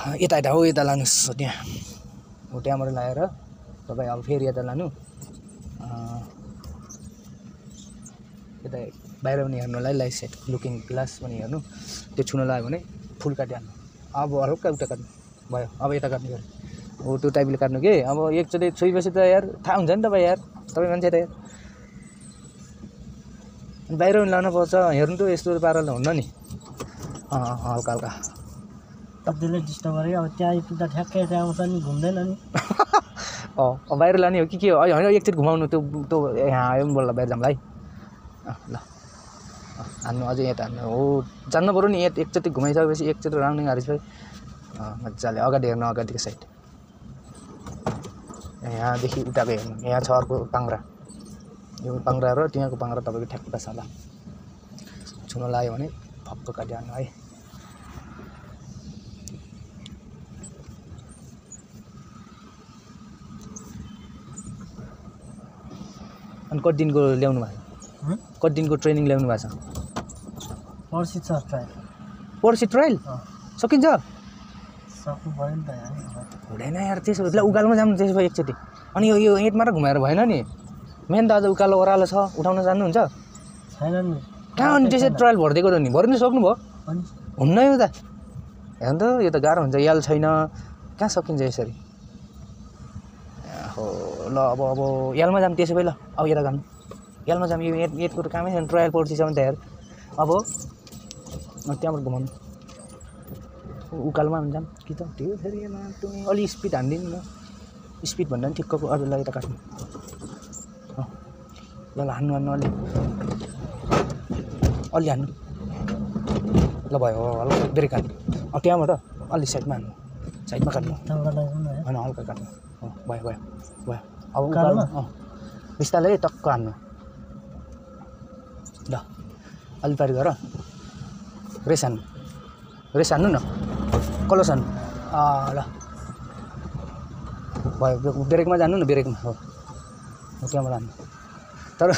यता यता हो यता लानुहोस् त्यहाँ हो त्यहाँबाट लगाएर तपाईँ अब फेरि यता लानु यता बाहिर पनि हेर्नु होला लाइट सेट लुकिङ ग्लास पनि हेर्नु त्यो छुन लाग्यो भने फुल काटिहाल्नु अब हल्का उता काट्नु भयो अब यता काट्नु गयो हो त्यो टाइपले काट्नु के अब एकचोटि छोइपछि त यार थाहा हुन्छ नि तपाईँ यार तपाईँ मान्छे त यार बाहिर पनि लानु पर्छ हेर्नु त यस्तो पाराले हुन्न नि हल्का हल्का कतिले डिस्टर्ब गरे अब त्यहाँ आइपुग्दा ठ्याक्कै त्यहाँ आउँछ नि घुम्दैन नि बाहिर लाने हो के हो होइन एकचोटि घुमाउनु त्यो यहाँ आयो पनि बोल्ला बाहिर जाउँला है ल हान्नु अझै यहाँ हान्नु हो जान्नु पऱ्यो नि यहाँ एकचोटि घुमाइसकेपछि एकचोटि राउन्डिङ हारेपछि मजाले अगाडि हेर्नु अगाडिको साइड यहाँदेखि उताको हेर्नु यहाँ छ अर्को पाङ्ग्रा यो पाङ्ग्रा र त्यहाँको पाङ्ग्रा तपाईँको ठ्याक्क छ ल छुन लाग्यो भने भक्क काटिहाल्नु है अनि कति दिनको ल्याउनु भएको कति दिनको ट्रेनिङ ल्याउनु भएको छ पर्सि छ ट्रायल पर्सि ट्रायल सकिन्छ सक्नु पऱ्यो नि त यार हुँदैन यार त्यसो भए उकालोमा जानु त्यसो भए एकचोटि अनि यो एटमा र घुमाएर भएन नि मेन त आज उकालो ओह्रालो छ उठाउन जान्नुहुन्छ छैन नि कहाँ अनि त्यसरी ट्रायल भरिदिएको र नि भरिनु सक्नुभयो हुन्न यो त हेर्नु त यो त गाह्रो हुन्छ याल छैन कहाँ सकिन्छ यसरी हो ल अब यालमा जाऊँ त्यसो भए ल अब यता जाऊँ यालमा जाऊँ यो एटको त कामै छैन ट्रायल पर्छ भने त हेर अब त्यहाँबाट घुमाउनु उकालोमा जाऊँ कि त त्यो फेरि अलि स्पिड हानिदिनु न स्पिड भन्दा पनि ठिक्कको अरू ल यता काट्नु ल हान्नु अलि अलि हान्नु ल भयो हल्का ब्रेक हान्नु अब त्यहाँबाट अलि साइडमा हान्नु साइडमा काट्नु होइन हल्का काट्नु भयो भयो भयो अब उकालोमा बिस्तारै टक्क हान्नु ल अलि पारि गर रेस हान्नु न कलस हान्नु ल भयो ब्रेकमा जान्नु न ब्रेकमा हो त्यहाँबाट हान्नु तर